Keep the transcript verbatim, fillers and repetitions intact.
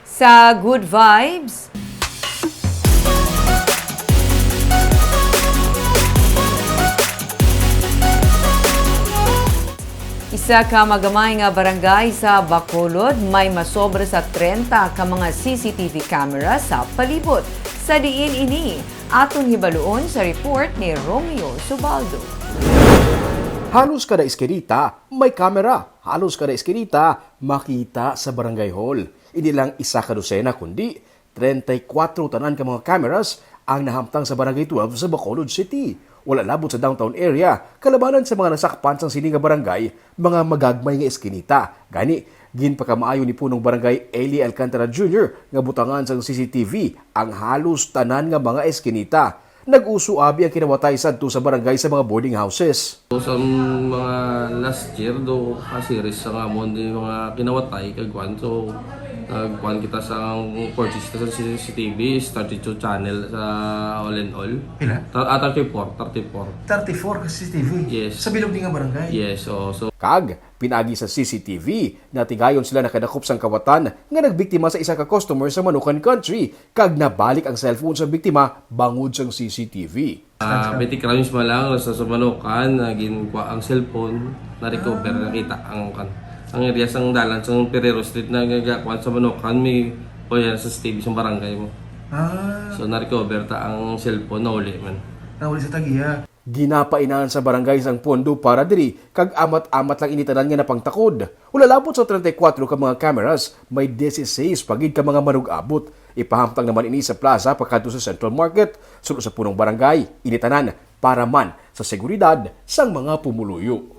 Sa Good Vibes, isa ka magamay nga barangay sa Bacolod may masobra sa trenta ka mga C C T V camera sa palibot. Sa diin ini? Aton hibaluon sa report ni Romeo Subaldo. Halos kada eskinita may kamera. Halos kada eskinita makita sa barangay hall. Ini lang isa ka dosena, kundi treinta y cuatro tanan ka mga cameras ang nahamtang sa Barangay twelve sa Bacolod City. Wala labot sa downtown area, kalabanan sa mga nasakpan sang sini nga barangay, mga magagmay nga eskinita. Gani, ginpakamaayo ni Punong Barangay Eli Alcantara Junior nga butangan sang C C T V ang halos tanan nga mga eskinita. Nag-uso abi ang kinawatay sadto sa barangay sa mga boarding houses. So, sa mga last year, do ka-series sa nga amon di mga kinawatay kag kwan. So, nagkuan kita sa purchase kita sa C C T V, is thirty-two channel sa all in all. Pila? Ta- ah, thirty-four, thirty-four. thirty-four ka C C T V Yes. sa bilog ni nga barangay. Yes, so, so Kag, pinagi sa C C T V, natigayon sila nakadakop sang kawatan nga nagbiktima sa isa ka customer sa Manukan Country, kag nabalik ang cellphone sa biktima bangod sang C C T V. Ah, petty crimes man lang sa, sa Manukan, na ginkuha ang cellphone, na-recover, nakita ang kan. Ang area sang dalan sang Ferrero Street na gagakuan sa Manukan, may o yan sa C C T V sa barangay mo. Ah, So na-recover ta ang cellphone, nauli man. Nauli sa tagiya. Ginapainahan sa barangay sang pondo para diri, kag amat-amat lang ini tanan nga napangtakod. Wala labot sa treinta y cuatro ka mga cameras, may dieciséis pa gid ka mga manug-abot. Ipahamtang naman ini sa plaza pakadto sa Central Market. Suno sa punong barangay, ini tanan para man sa seguridad sang mga pumuluyo.